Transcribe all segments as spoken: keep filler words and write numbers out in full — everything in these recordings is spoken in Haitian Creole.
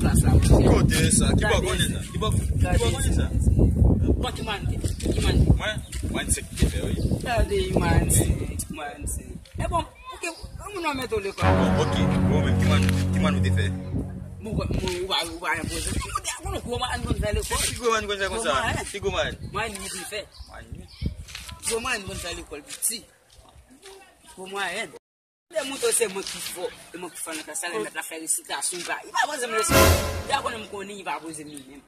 Klas la, monchè. Kote sa? Ki bò konnen sa? Ki bò, ki bò konnen sa? Bon, ki man te? Ki man te? Mwen? Mwen se ki te fè, wi. Gade, man se, man se. E bon, ok, moun nan mete w lekòl. Bon, ok. Bon, men ki man, ki man ou te fè? Mwen, mwen, ou pa, ou pa enpoze. Mwen te konn gwo man konn fè lekòl. Ki gwo man konn fè konsa? Gwo man, hein? Ki gwo man? Man, li te fè. Man, li. Gwo man konn fè lekòl piti. Gwo man. Lè mouton se mwen ki fò, e mwen ki fò nan klas la, lè mèt la fè resitasyon, li pa, li pa poze m leson. Li a konnen m konnen, li pa poze m li menm.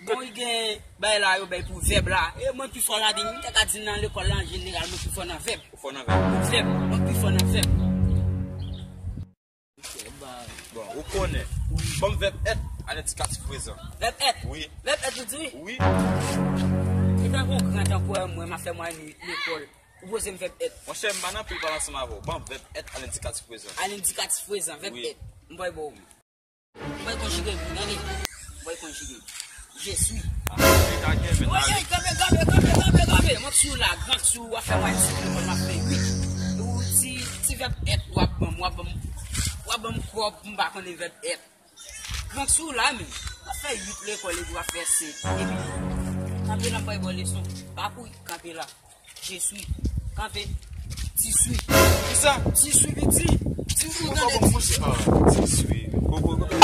Bon, li gen bagay la yo bay pou vèb la. E mwen ki fò ladan, m te ka di nan lekòl la, an jeneral, mwen ki fò nan vèb. Ou fò nan vèb? Vèb, mwen ki fò nan vèb. Bon, ou konnen. Ban m vèb èt a lendikatif prezan. Vèb èt? Wi. Vèb èt, ou di wi? Wi. E tankou yon gran tankou mwen, m ap fè mwayen uit lekòl. Ou poze m vèb èt. Monchè, m pa nan pil pale ansanm avè w. Ban m vèb èt a lendikatif prezan. A lendikatif prezan, vèb èt. M bay ba w. M bay konjige l, tande. M bay konjige l. Je suis. Woy, woy, kanpe, kanpe, kanpe, kanpe, kanpe. Mwen sou la, gran sou, w ap fè mwen sou, mwen ap fè uit. Ou ti, ti vèb èt, w ap ban m, w ap ban m, w ap ban m kòb, m pa konnen vèb èt. Gran sou la, men. W ap fè uit lekòl, epi w ap fè senk. Epi, kanpe nan bay bò leson. Pa kouri, kanpe la. Je suis. Kanpe. Ti swi. Kisa? Ti swi piti. Ti swi, tande. Ti swi. Koko, koko.